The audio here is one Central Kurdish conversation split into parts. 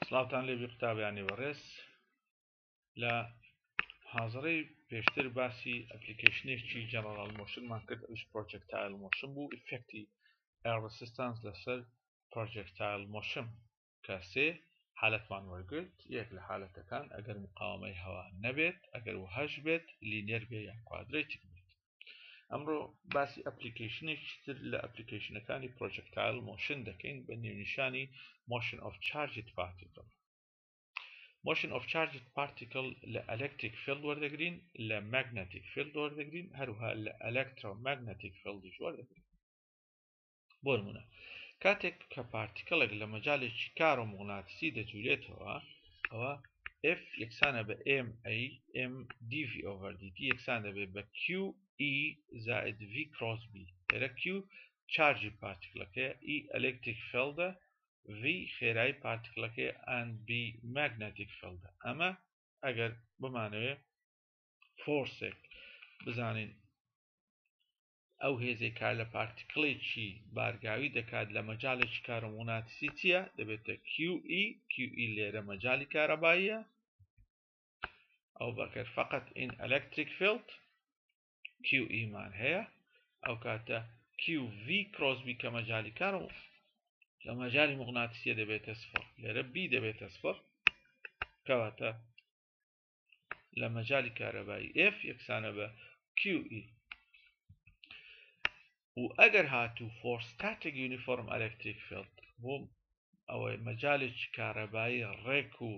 سڵاوتان لێبی قوتابیانی بەڕێز. لە محازەرەی پێشتر باسی application ێکی general motion مان کرد، ئەویش projectile motion بوو، effect ی air resistance لەسەر projectile motion، کە سێ حالەتمان وەرگرت. یەک لە حالەتەکان ئەگەر مقاومەی هەوا نەبێت، ئەگەر وهش بێت، linear بێ یان quadratic بێت. ئەمڕۆ باسی application ێکی تر لە application ەکانی projectile motion دەکەین بە نێونیشانی motion of charged particle. Motion of charged particle لە electric field وەردەگرین، لە magnetic field وەردەگرین، هەروها لە electromagnetic field یش وەردەگرین. بۆ نمونە کاتێک کە particle ێک لە مەجالێکی کارۆموگناتیسی دەجولێتەوە، ئەوە F یەکسانە بە MA M dV over dt یەکسان دەبێت بە QE زائد V cross B. لێرە Q charge ی particle ەکەیە، E electric field ە، V خێرایی particle ەکەیە and B magnetic field ە. ئەمە ئەگەر بمانەوێ force ێک بزانین، ئەو هێزەی کار لە particle ێکی بارگاوی دەکات لە مەجالێکی کارۆموگناتیسی چییە؟ دەبێتە QE. QE لێرە مەجالی کارەباییە، ئەو بەکەر فقط in electric field QE مان هەیە. ئەو کاتە QV cross B کە مەجالی کار و لە مەجالی مغناتیسیە دەبێتە سفر، لێرە B دەبێتە سفر. کەواتە لە مەجالی کارەبایی F یەکسانە بە QE. و ئەگەر هاتوو for static uniform electric field، بۆ ئەوەی مەجالێکی کارەبایی ڕێک و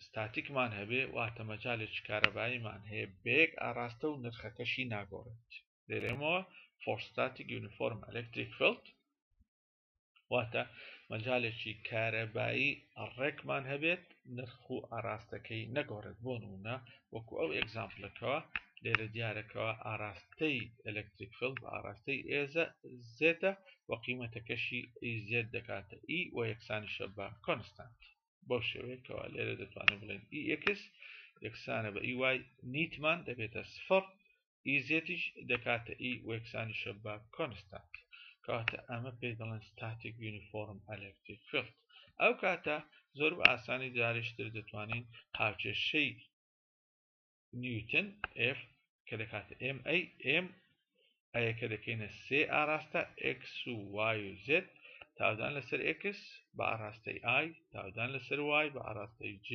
ستاتیکمان هەبێ، واتە مەجالێکی کارەباییمان هەیە بەیەک ئاراستە و نرخەکەشی ناگۆڕێت، لێرێمەوە for static uniform electric field، واتە مەجالێکی کارەبایی ڕێکمان هەبێت، نرخ و ئاراستەکەی نەگۆڕێت. بۆ نمونە وەکو ئەو example ەکەوە لێرە دیارەکەوە ئاراستەی electric field بە ئاراستەی ئێزە Z ە و قیمەتەکەشی Z دەکاتە E و یەکسانیشە بە constant. بەو شێوەیەکەوە لێرە دەتوانین بڵێن EX یەکسانە بە EY، net مان دەبێتە سفر، EZ یش دەکاتە E و یەکسانیشە بە constant. کەواتە ئەمە پێی دەڵێن static uniform electric field. ئەو کاتە زۆر بە ئاسانی جارێشتر دەتوانین هاوکێشەی نیوتن F کە دەکاتە MA M ئەیەکە دەکەینە سێ ئاراستە X و Y و Z، تاودان لەسەر X بە ئاراستەی I، تاودان لەسەر Y بە ئاراستەی J،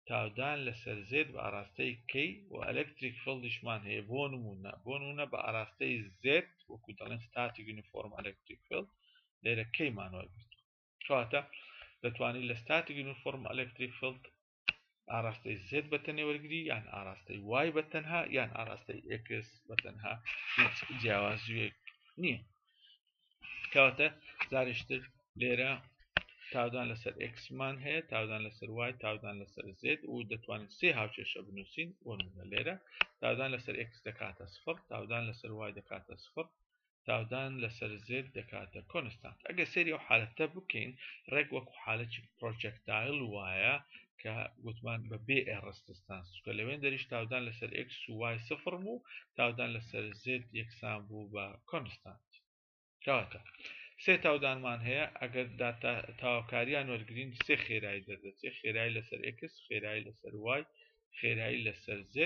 تاودان لەسەر Z بە ئاراستەی K، و electric field یشمان هەیە بۆ نمونە بە ئاراستەی Z، وەکو دەڵێن static uniform electric field لێرە K مان وەرگرت. کەواتە دەتوانین لە static uniform electric field ئاراستەی Z بە تەنێ وەرگری، یان ئاراستەی Y بە تەنها، یان ئاراستەی X بە تەنها، هیچ جیاوازیەک نییە. کەواتە جارێشتر لێرە تاودان لەسەر X مان هەیە، تاودان لەسەر Y، تاودان لەسەر Z، و دەتوانین سێ هاوکێشە بنووسین. بۆ نمونە لێرە تاودان لەسەر X دەکاتە سفر، تاودان لەسەر Y دەکاتە سفر، تاودان لەسەر Z دەکاتە constant. ئەگەر سەیری ئەو حالەتە بکەین، ڕێک وەکو حالەتی projectile وایە کە گوتمان بە بێ resistance، چونکە لەوێن دەریش تاودان لەسەر X و Y سفر بوو، تاودان لەسەر Z یەکسان بوو بە constant. کەواتە سێ تاودانمان هەیە، ئەگەر تاوکاریان وەرگین سێ خێرایی دەردەچێت: خێرایی لەسەر X، خێرایی لەسەر Y، خێرایی لەسەر Z.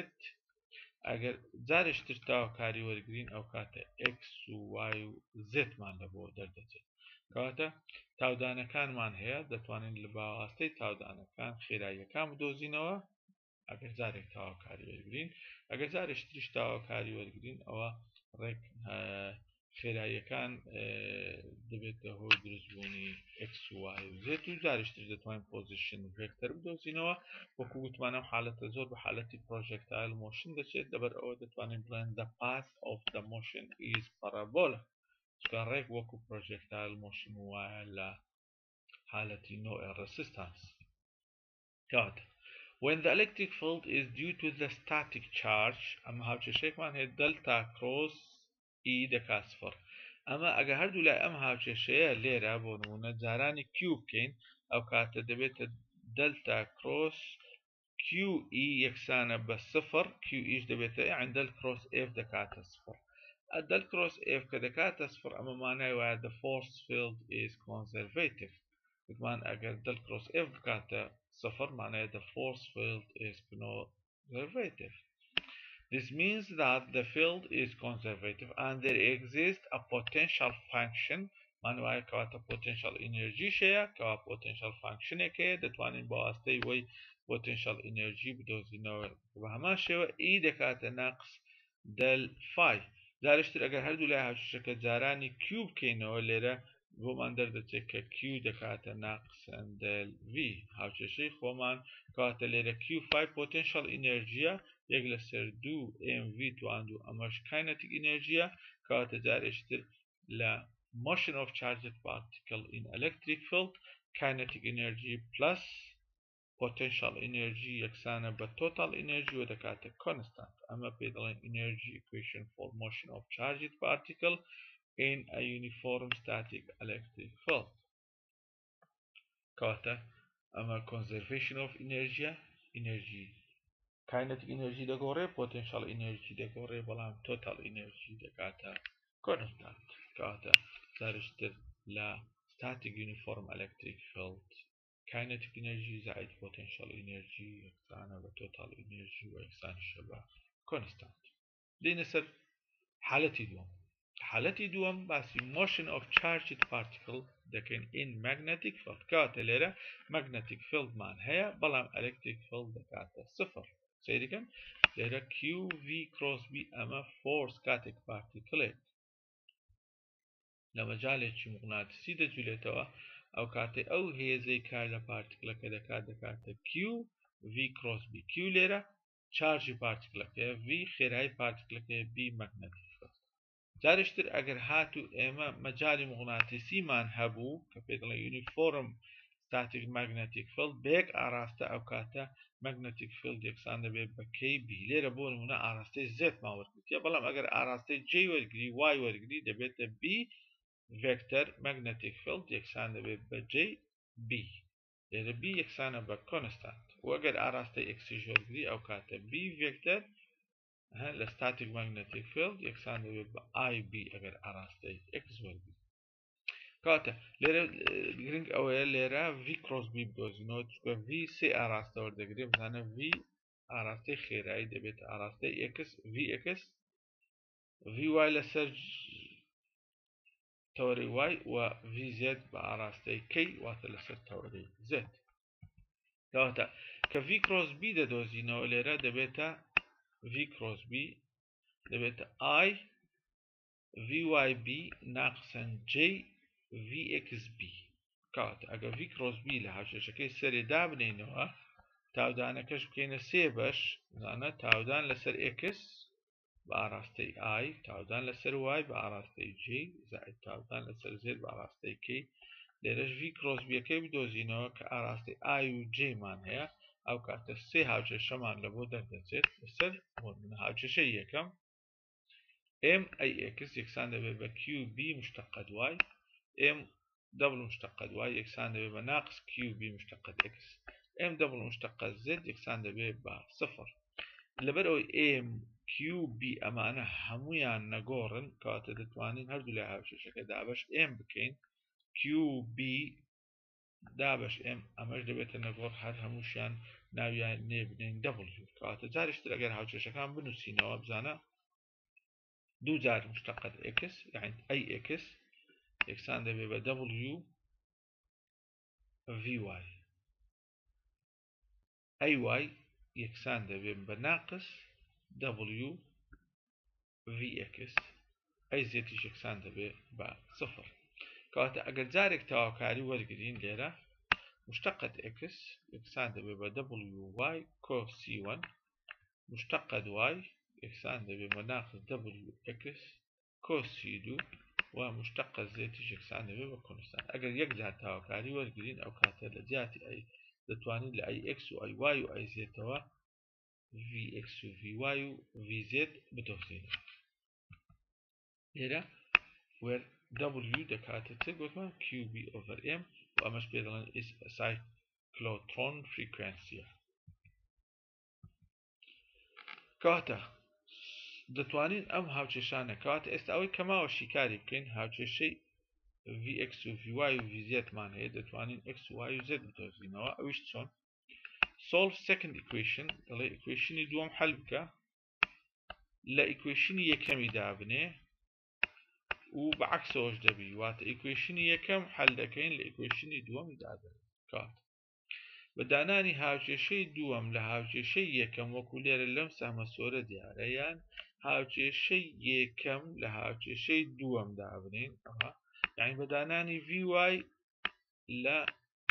ئەگەر جارێشتر تاوکاری وەرگین، ئەو کاتە X و Y و Z مان لە بۆ دەردەچێت. کەواتە تاودانەکانمان هەیە، دەتوانین لە باواستەی تاودانەکان خێراییەکان بدۆزینەوە ئەگەر جارێک تاواکاری وەرگین. ئەگەر جارێشتریش تاواکاری وەرگین، ئەوە ڕێک خێراییەکان دەبێتە هۆی دروستبوونی X و Y و Z، و جارێشتر دەتوانین position vector بدۆزینەوە. وەکو وتمان ئەم حالەتە زۆر بە حالەتی projectile motion دەچێت، لەبەر ئەوە دەتوانین بڵێن the path of the motion is parabola، چونکە ڕێک وەکو projectile motion وایە لە حالەتی no air resistance. کەواتە when the electric field is due to the static charge، ئەمە هاوکێشەیەکمان هەیە delta cross E دەکات سفر. ئەمە ئەگەر هەردوو لای ئەم هاوکێشەیە لێرە بۆ نمونە جارانی Q بکەین، ئەو کاتە دەبێتە delta cross QE یەکسانە بە سفر، QE دەبێتە یان del cross F دەکاتە سفر. Del cross F کە دەکاتە سفر، ئەمە مانای وایە the force field is conservative. وتمان ئەگەر del cross F بکاتە سفر معنای the force field is conservative. This means that the field is conservative and there exists a potential function معنی وایە کەواتە potential energy هەیە کەوا potential function ێک هەیە دەتوانین بە واستەی وەی potential energy بدۆزینەوە بە هەمان شێوە E دەکاتە ناقس del phi. جارێکتر ئەگەر هەردوو لای هاوکێشەکە جارانی Q بکەینەوە لێرە بۆمان دەردەچێت کە Q دەکاتە ناقسەن del V هاوکێشەی خۆمان کەواتە لێرە Q phi potential energy یە یەک لەسەر دوو M V تواند و ئەمەش kinetic energy یە کەواتە جارێکتر لە motion of charged particle in electric field kinetic energy plus potential energy یەکسانە بە total energy و دەکاتە constant. ئەمە پێ دەڵێن energy equation for motion of charged particle in a uniform static electric field. کەواتە ئەمە conservation of energy energy kinetic energy دەگۆڕێ potential energy دەگۆڕێ بەڵام total energy دەکاتە constant. کەواتە جارشتر لە static uniform electric field kinetic energy زائد potential energy یەکسانە بە total energy و یەکسانیشە بە constant. دێنە سەر حالەتی دووەم. حالەتی دووەم باسی motion of charged particle دەکەین in magnetic field. کەواتە لێرە magnetic field مان هەیە بەڵام electric field دەکاتە سفر. سەیرکەن لێرە QV cross B ئەمە force کاتێک particle ێک لە مەجالێکی مغناتیسی دەجولێتەوە ئەو کاتێ ئەو هێزەی کار لە particle ەکە دەکات دەکاتە Q V cross B. Q لێرە charge ی particle ەکەیە V خێرایی particle ەکەیە B magnetic field. جارشتر ئەگەر هاتوو ئێمە مەجای مغناتیسیمان هەبوو کە پێ دەڵێن uniform static magnetic field بە یەک ئاراستە ئەو کاتە magnetic field یەکسان دەبێت بە K B. لێرە بۆ نمونە ئاراستەی Z مان وەرگرتیە بەڵام ئەگەر ئاراستەی J وەرگری Y وەرگری دەبێتە B vector magnetic field یەکسان دەبێت بە J B. لێرە B یەکسانە بە constant و ئەگەر ئاراستەی X وەرگری ئەو کاتە B vector لە static magnetic field یەکسان دەبێت بە I B ئەگەر ئاراستەی X وەرگری. کاتە لێرە گرنگ ئەوەیە لێرە V cross B بدۆزینەوە چونکە V سێ ئاراستە وەردەگرێت بزانە V ئاراستەی خێرایی دەبێت ئاراستەی X VX VY لەسەر تەوەرەی Y و VZ بە ئاراستەی K واتە لەسەر تەوەرەی Z. کەواتە کە V cross B دەدۆزینەوە لێرە دەبێتە V cross B دەبێتە I VYB ناقسەن J VXB. کەواتە ئەگەر V cross B لە هاوکێشەکەی سەرێ دابنێینەوە تاودانەکەش بکەینە سێ بەش زانە تاودان لەسەر X بە ئاراستەی I تاودان لەسەر Y بە ئاراستەی J زائد تاودان لەسەر Z بە ئاراستەی K. لێرەش V cross B ەکەی بدۆزینەوە کە ئاراستەی I و J مان هەیە ئەو کاتە سێ هاوکێشەمان لە بۆ دەردەچێت لەسەر هاوکێشەی یەکەم M A X یەکسان دەبێت بە Q B مشتەقەت Y M double مشتەقەت Y یەکسان دەبێت بە ناقس Q B مشتەقەت X M double مشتەقەت Z یەکسان دەبێت بە صفر. لەبەر ئەوەی M Q B ئەمانە هەمویان نەگۆڕن کەواتە دەتوانین هەردوو لای هاوکێشەکە دابەش M بکەین Q B دابەش M ئەمەش دەبێتە نەگۆڕ هەر هەمووشیان ناویان نێبنین W. کەواتە جارشتر ئەگەر هاوکێشەکان بنووسینەوە بزانە دوو جار مشتەقەت X یعنی A X یەکسان دەبێت بە W VY A Y یەکسان دەبێت بە ناقس W VX A Z یەکسان دەبێت بە صفر. کەواتە ئەگەر جارێک تەواوکاری وەرگین لێرە مشتەقەت X یەکسان دەبێت بە WY کۆ C1 مشتەقەت Y یەکسان دەبێت بە ناقس WX کۆ C2 و مشتەقە Z یەکسان دەبێت بە constant. ئەگەر یەک جار تاواکاری وەرگین ئەو کاتە لە جیاتی ئەی دەتوانین لە AX و AY و AZ-ەوە VX و VY و VZ بدۆزینەوە. لێرە where W دەکاتە چ گوتمان QB over M و ئەمەش پێ دەڵێن is cyclotron frequency. کەواتە دەتوانین ئەم هاوکێشانە کەواتە ئێستا ئەوەی کەماوە شیکاری بکەین هاوکێشەی Vx و Vy و Vz مان هەیە، دەتوانین X و Y و Z بدۆزینەوە. ئەویش چۆن؟ Solve second equation، دەڵێ equation ی دووەم حل بکە، لە equation ی یەکەمی دابنێ و بەعکسەوەش دەبی، واتە equation ی یەکەم حل دەکەین لە equation ی دووەمی دادەنێ. کات بە دانانی هاوکێشەی دووەم لە هاوکێشەی یەکەم وەکو لێرە لەم سەهمە سۆرە دیارە، یان هاوکێشەی یەکەم لە هاوکێشەی دووەم دابنین، ئەوە یعنی بە دانانی VY لە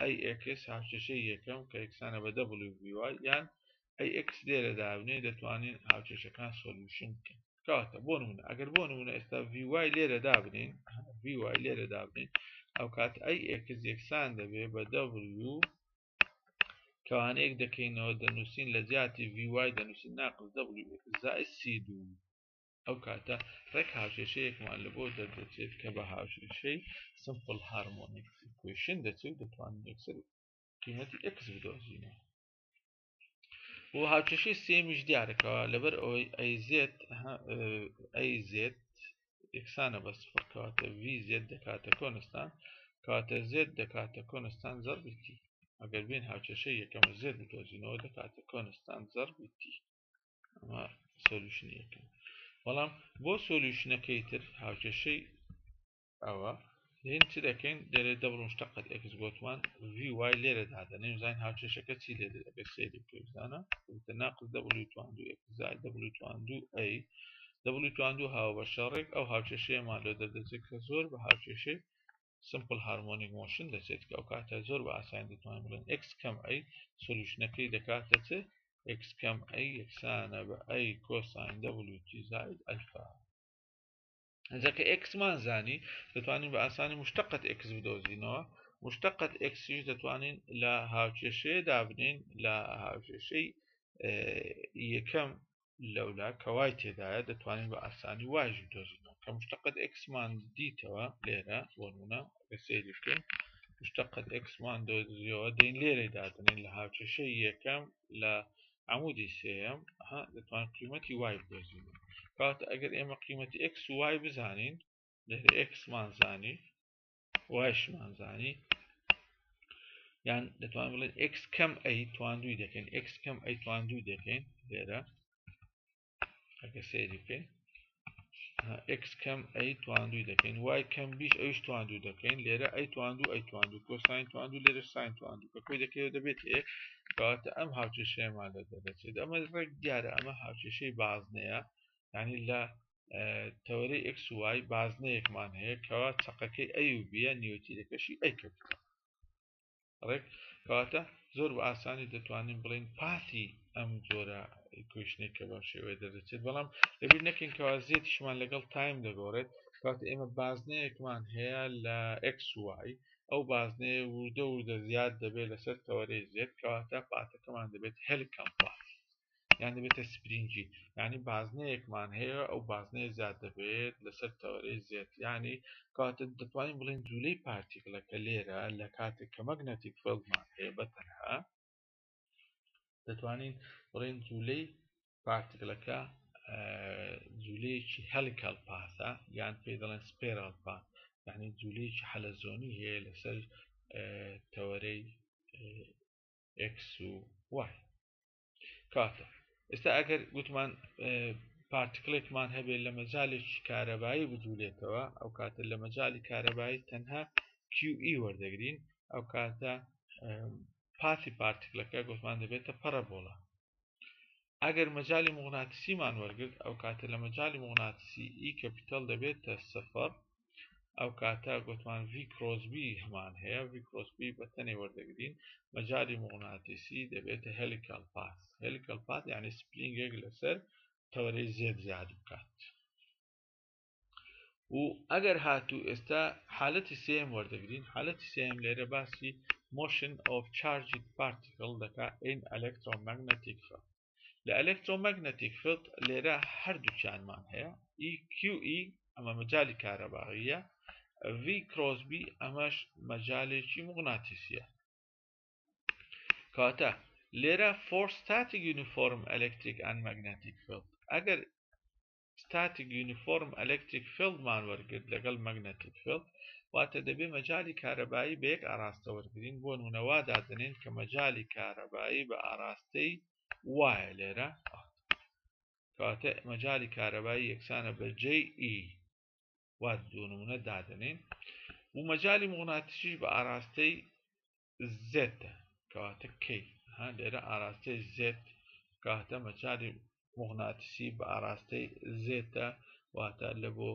AX هاوکێشەی یەکەم کە یەکسانە بە WVY یان AX لێرە دابنێ، دەتوانین هاوکێشەکان solution بکەین. کەواتە بۆ نمونە ئەگەر بۆ نمونە ئێستا VY لێرە دابنین، VY لێرە دابنین، ئەو کات AX یەکسان دەبێ بە W کەوانەیەک دەکەینەوە دەنووسین لە جیاتی VY دەنووسین ناقص WX زائد C دوو. ئەو کاتە ڕێک هاوکێشەیەکمان لە بۆ دەردەچێت کە بە هاوکێشەی simple harmonic equation دەچێت و دەتوانین یەکسەر قیمەتی X بدۆزینەوە. بۆ هاوکێشەی سێمیش دیارەکەوە لەبەر ئەوەی AZ AZ یەکسانە بە صفر، کەواتە VZ دەکاتە constant، کەواتە Z دەکاتە constant زەربی T. ئەگەر بین هاوکێشەی یەکەم Z بدۆزینەوە دەکاتە constant زەربی T. ئەمە solution یەکەم. بەڵام بۆ solution ەکەی تر هاوکێشەی ئەوە دێن چ دەکەین؟ لێرە double مشتەقەت X گوتمان VY لێرە دادەنێین، بزانین هاوکێشەکە چی لێ دێت. ئەگەر سەیری بکەین بزانە دەبێتە ناقص W توان دوو X زائد W توان دوو A W توان دوو هاوبەشە، ڕێک ئەو هاوکێشەیەمان لۆ دەردەچێت کە زۆر بە هاوکێشەی simple harmonic motion دەچێت، کە ئەو کاتە زۆر بە ئاسانی دەتوانین بڵێن X کەم A solution ەکەی دەکاتە چ؟ X کەم A یەکسانە بە A cosine W T زائد ئەلفا. ئەجا کە X مان زانی دەتوانین بە ئاسانی مشتەقەت X بدۆزینەوە. مشتەقەت X یش دەتوانین لە هاوکێشەیە دابنین، لە هاوکێشەی یەکەم لەولا کە Y تێدایە دەتوانین بە ئاسانی Y ش بدۆزینەوە. کە مشتەقەت X مان دیتەوە لێرە بۆ نمونە ئەگەر سەیری بکەین مشتەقەت X مان دۆزیەوە، دێین لێرەی دادەنین لە هاوکێشەی یەکەم لە عمودی سێیەم، دەتوانین قیمەتی Y بدۆزینەوە. کەواتە ئەگەر ئێمە قیمەتی X و Y بزانین، لێرە X مان زانی Y شمان زانی، یان دەتوانین بڵێن X کەم A تواندووی دەکەین، X کەم A تواندووی دەکەین لێرە ئەگەر سەیری بکەین X کەم A تواندووی دەکەین، Y کەم B ش ئەویش تواندوو دەکەین، لێرە A تواندوو A تواندوو cosine تواندوو لێرە sine تواندوو کە کۆی دەکەوێت دەبێت ئێ. کەواتە ئەم هاوکێشەیەمان لە دەردەچێت. ئەمە ڕێک دیارە ئەمە هاوکێشەی بازنەیە، یعنی لە تەوەرەی X و Y بازنەیەکمان هەیە کەوا چەقەکەی A و B یە، نیوەتیرەکەشی A capital. ڕێک کەواتە زۆر بە ئاسانی دەتوانین بڵێین path ی ئەم جۆرە equation ێک کە بەم شێوەیە دەردەچێت. بەڵام لەبیر نەکەین کەوا Z یشمان لەگەڵ time دەگۆڕێت. کەواتە ئێمە بازنەیەکمان هەیە لە X و Y، ئەو بازنەیە وردە وردە زیاد دەبێت لەسەر تەوەرەی Z، کەواتە path ەکەمان دەبێت helical path یان دەبێتە spring ی، یعنی بازنەیەکمان هەیە ئەو بازنەیە زیاد دەبێت لەسەر تەوەرەی Z. یعنی کەواتە دەتوانین بڵێن جوولەی particle ەکە لێرە لە کاتێک کە magnetic field مان هەیە بە تەنها دەتوانین بڵێن جوولەی particle ەکە جوولەیەکی helical path ە یان پێی دەڵێن spiral path، یعنی جوولەیەکی حەلەزۆنی هەیە لەسەر تەوەرەی X و Y. کاتە ئێستا ئەگەر گوتمان particle ێکمان هەبێت لە مەجالێکی کارەبایی بجوولێتەوە، ئەو کاتە لە مەجالی کارەبایی تەنها QE وەردەگرین، ئەو کاتە path ی particle ەکە گوتمان دەبێتە parabola. ئەگەر مەجالی موغناتیسیمان وەرگرت، ئەو کاتە لە مەجالی موغناتیسی E capital دەبێتە سفر، ئەو کاتە گوتمان V cross B هەمان هەیە، V cross B بە تەنێ وەردەگرین، مەجالی موغناتیسی دەبێتە helical path. helical path یعنی spring ێک لەسەر تەوەرەی Z زیاد بکات. و ئەگەر هاتوو ئێستا حالەتی سێم وەردەگرین، حالەتی سێم لێرە باسی motion of charged particle دەکا in electromagnetic field. لە electromagnetic field لێرە هەردووکیانمان هەیە، EQE ئەمە مەجالی کارەباییە، V cross B ئەمەش مەجالێکی موغناتیسیە. کەواتە لێرە for static uniform electric and magnetic field، ئەگەر static uniform electric field مان وەرگرت لەگەڵ magnetic field، واتە دەبێ مەجالی کارەبایی بە یەک ئاراستە وەرگرین، بۆ نمونە وا دادەنێین کە مەجالی کارەبایی بە ئاراستەی وایە لێرە، کەواتە مەجالی کارەبایی یەکسانە بە JE وا دوو نمونە دادەنێین و مەجالی موغناتیسیش بە ئاراستەی Z کەواتە K ها لێرە ئاراستەی Z کەواتە مەجالی موغناتیسی بە ئاراستەی Z واتە لە بۆ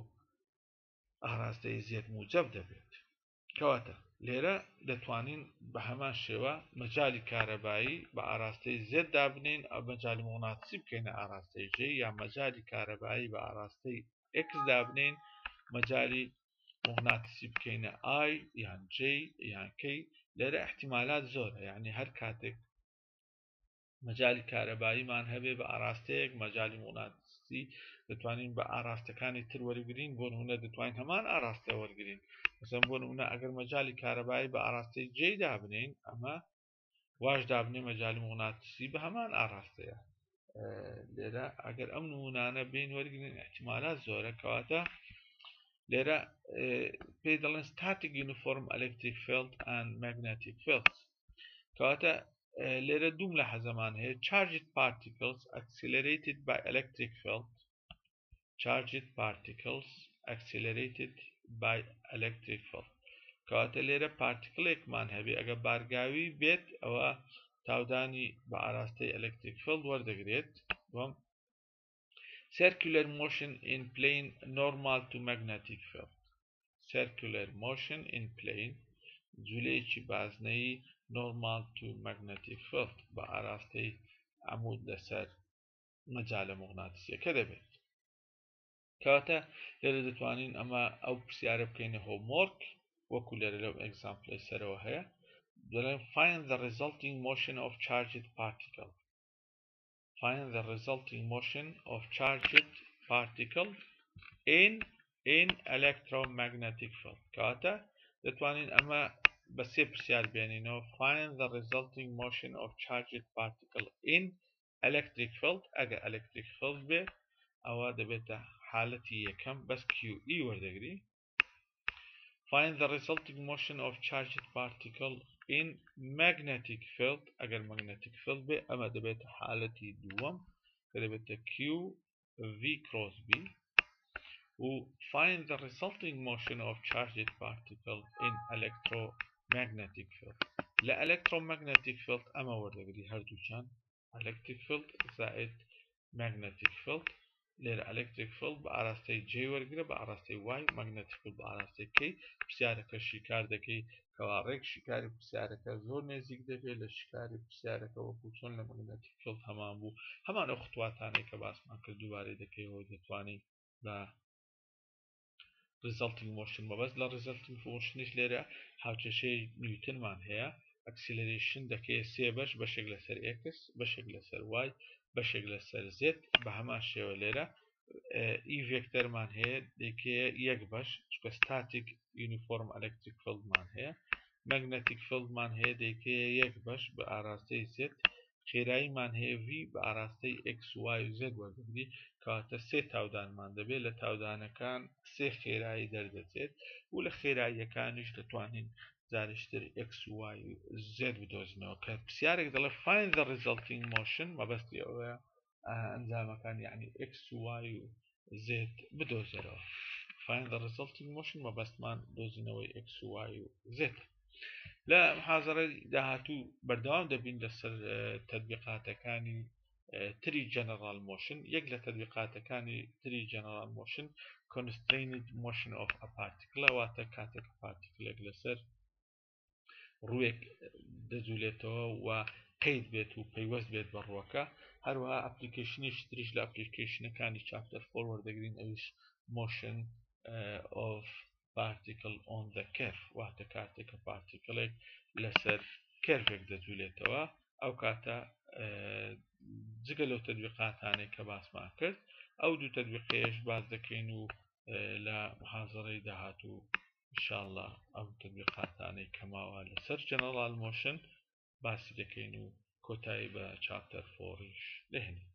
ئاراستەی Z موجب دەبێت. کەواتە لێرە دەتوانین بە هەمان شێوە مەجالی کارەبایی بە ئاراستەی Z دابنین ئەو مەجالی موغناتیسی بکەینە ئاراستەی J یا مەجالی کارەبایی بە ئاراستەی X دابنین مەجالی موغناتیسی بکەینە I یان J یان K. لێرە احتیمالات زۆرە، یعنی هەر کاتێک مەجالی کارەباییمان هەبێ بە ئاراستەیەک مەجالی موغناتیسی دەتوانین بە ئاراستەکانی تر وەرگین. بۆ نمونە دەتوانین هەمان ئاراستە وەرگین. مثلا بۆ نمونە ئەگەر مەجالی کارەبایی بە ئاراستەی J دابنین، ئەمە واش دابنێ مەجالی موغناتیسی بە هەمان ئاراستەیە. لێرە ئەگەر ئەم نمونانە بین وەرگین احتیمالات زۆرە. کەواتە لێرە پێی دەڵێن static uniform electric field and magnetic fields. کەواتە لێرە دوو ملاحەزەمان هەیە، charged particles accelerated by electric field، charged particles accelerated by electric field. کەواتە لێرە particle ێکمان هەبێ ئەگە بارگاوی بێت ئەوە تاودانی بە ئاراستەی electric field وەردەگرێت. دووەم circular motion in plane normal to magnetic field، circular motion in plane جولەیەکی بازنەیی normal to magnetic field بە ئاراستەی عمود لەسەر مەجالە موغناتیسیەکە دەبێت. کەواتە لێرە دەتوانین ئەمە ئەو پرسیارە بکەینە homework وەکو لێرە لەو example ی سەرەوە هەیە، دەڵێن find the resulting motion of charged particle، find the resulting motion of charged particle in in electromagnetic field. کەواتە دەتوانین ئەمە بە سێ پرسیار بێنینەوە، find the resulting motion of charged particle in electric field. ئەگەر electric field بێ ئەوە دەبێتە حالەتی یەکەم بەس QE وەردەگری. Find the resulting motion of charged particle in magnetic field. ئەگەر magnetic field بێ ئەمە دەبێتە حالەتی دووەم کە دەبێتە Q V cross B. و find the resulting motion of charged particle in electromagnetic field. لە electromagnetic field ئەمە وەردەگری هەردووچان electric field زائد magnetic field. لێرە electric field بە ئاراستەی J وەرگرە بە ئاراستەی Y، magnetic field بە ئاراستەی K. پرسیارەکە شیکار دەکەی کەوا ڕێک شیکاری پرسیارەکە زۆر نێزیک دەبێت لە شیکاری پرسیارەکە وەکو چۆن لە magnetic field هەمان بوو، هەمان ئەو خطواتانەی کە باسمان کرد دووبارەی دەکەیەوە دەتوانی بە resulting motion مەبەست لە resulting motion یش لێرە هاوکێشەی نیوتنمان هەیە، acceleration دەکەیە سێ بەش، بەشێک لەسەر x، بەشێک لەسەر y، بەشێک لەسەر z. بە هەمان شێوە لێرە E vector مان هەیە دەکەیە یەک بەش چونکە static uniform electric field مان هەیە، magnetic field مان هەیە دەیکەیە یەک بەش بە ئاراستەی z، خێراییمان هەیە V بە ئاراستەی x y و z وەردەگری. کەواتە سێ تاودانمان دەبێت، لە تاودانەکان سێ خێرایی دەردەچێت و لە خێراییەکانیش دەتوانین جارشتر x y و z بدۆزینەوە. کە پرسیارێک دەڵێ find the resulting motion مەبەستی ئەوەیە ئەنجامەکان یعنی x y و z بدۆزەرەوە. Find the resulting motion مەبەستمان دۆزینەوەی x y و z. لە محازەرەی داهاتوو بەردەوام دەبین لەسەر تەطبیقاتەکانی تری general motion. یەک لە تەطبیقاتەکانی تری general motion constrained motion of a particle، واتە کاتێک particle ێک لەسەر ڕووێک دەجولێتەوە و قەید بێت و پەیوەست بێت بە ڕووەکە. هەروەها application ی تریش لە application ەکانی chapter four وەردەگرین، ئەویش motion of particle on the curve، واتە کاتێک کە particle ێک لەسەر curve ێک دەجولێتەوە. ئەو کاتە جگە لەو تەطبیقاتانەی کە باسمان کرد ئەو دوو تەطبیقەیەش باس دەکەین و لە محازەرەی داهاتوو ئینشاءاللە ئەو تەطبیقاتانەی کەماوە لەسەر general motion باسی دەکەین و کۆتایی بە chapter four یش دەهێنین.